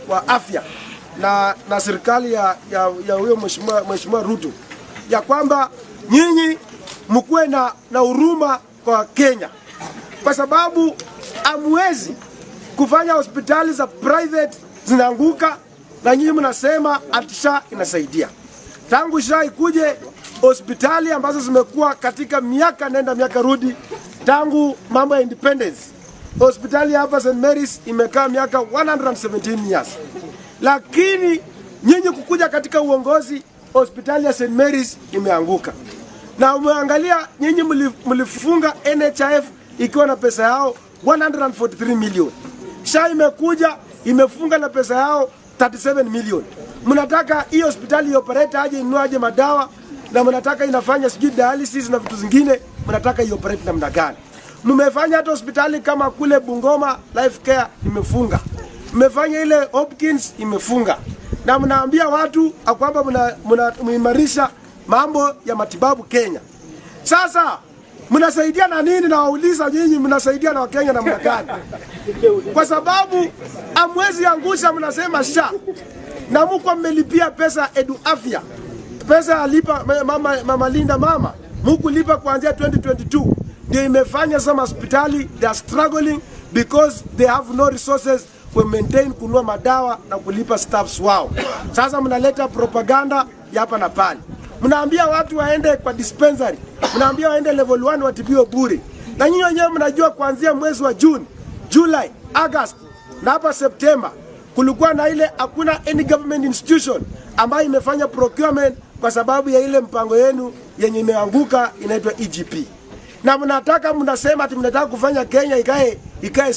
wa afya na serikali ya huyo Mheshimiwa Ruto ya kwamba nyinyi mkuwe na huruma kwa Kenya, kwa sababu hamwezi kufanya hospitali za private zinaanguka na nyinyi mnasema ati SHA inasaidia. Tangu SHA ikuje, hospitali ambazo zimekuwa katika miaka nenda miaka rudi, tangu mambo ya independence, hospitali hapa St Mary's imekaa miaka 117 years, lakini nyinyi kukuja katika uongozi, hospitali ya St Mary's imeanguka. Na umeangalia nyinyi mlifunga NHIF ikiwa na pesa yao 143 million. SHA imekuja imefunga na pesa yao 37 million. Mnataka hii hospitali ioperate aje, inunue aje madawa, na mnataka inafanya sijui dialysis na vitu zingine, mnataka ioperate namna gani? Mmefanya hata hospitali kama kule Bungoma Life Care imefunga, mmefanya ile Hopkins imefunga, na mnaambia watu kwamba mnaimarisha mambo ya matibabu Kenya. Sasa mnasaidia na nini? Na wauliza nyinyi, mnasaidia na Wakenya namna gani? Kwa sababu hamwezi angusha, mnasema SHA na mko mmelipia pesa Edu Afya, pesa alipa mama, mama Linda Mama mukulipa kuanzia 2022 ndio imefanya sasa hospitali they are struggling because they have no resources ku maintain, kununua madawa na kulipa staffs wao. Sasa mnaleta propaganda ya hapa na pale, mnaambia watu waende kwa dispensary, mnaambia waende level 1 watibiwe bure, na nyinyi wenyewe mnajua kuanzia mwezi wa June, July, August na hapa September kulikuwa na ile, hakuna any government institution ambayo imefanya procurement kwa sababu ya ile mpango yenu yenye imeanguka inaitwa EGP, na mnataka, mnasema ati mnataka kufanya Kenya ikae Singapore.